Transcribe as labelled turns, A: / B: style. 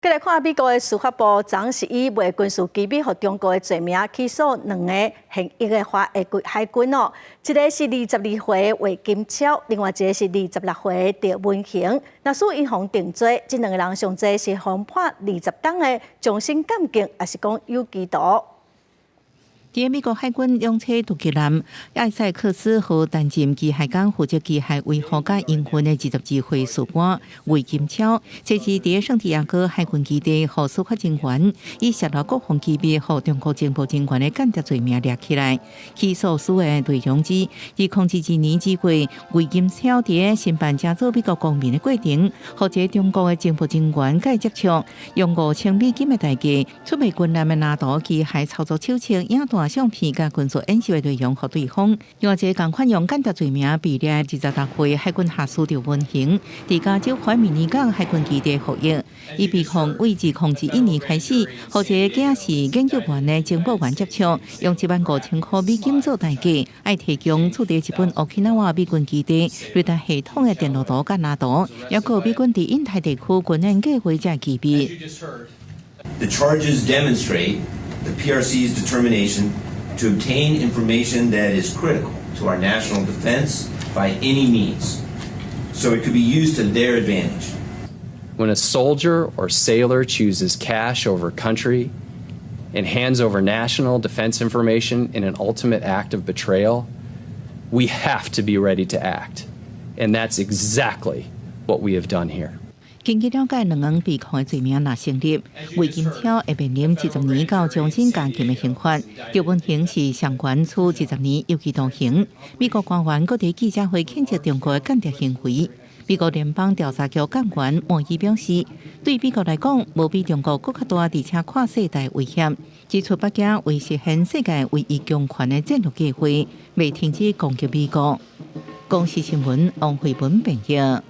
A: 繼來看美國的司法部，昨昏是以賣軍事機密予中國的罪名起訴兩个現役的華裔海軍哦，一个是22歲魏金超，另外一个是26歲趙文雄。若使𪜶予定罪，這兩个人上濟是予判20冬的終身監禁，抑是講有期徒。
B: 佇美國海軍兩棲突擊艦艾塞克斯號擔任機械工，負責機械維護佮營運的22歲士官魏金超，這是佇聖地亞哥海軍基地，予司法人員以洩露國防機密予中國情報人員的間諜罪名掠起來。起訴書的內容指，2022年2月，魏金超佇申辦成做美國公民的過程，予一個中國的情報人員佮伊接觸，用5000美金的代價出賣軍艦的藍圖、機械操作手冊、影帶相片佮軍事演習的內容予對方。另外一個仝款用間諜罪名被掠的26歲海軍下士趙文雄，佇加州懷米尼港海軍基地服役，伊被控為2021年開始，予一個假是研究員的情報員接觸，用15,000塊美金做代價，愛提供駐佇日本沖繩美軍基地雷達系統的電路圖佮藍圖，抑閣美軍佇印太地區軍演計劃這機密。
C: The charges demonstrate the PRC's determination to obtain information that is critical to our national defense by any means, so it could be used to their advantage.
D: When a soldier or sailor chooses cash over country and hands over national defense information in an ultimate act of betrayal, we have to be ready to act. And that's exactly what we have done here.
B: 根據了解，兩人被控的罪名若成立，魏金超會面臨20年到終身監禁的刑罰，趙文雄是上懸處20年有期徒刑。美國官員閣佇記者會譴責中國的間諜行為。美國聯邦調查局幹員莫伊表示，對美國來講，無比中國閣較大，而且跨世代威脅。指出北京為實現世界唯一強權的戰略計劃，袂停止攻擊美國。公視新聞王慧文編譯。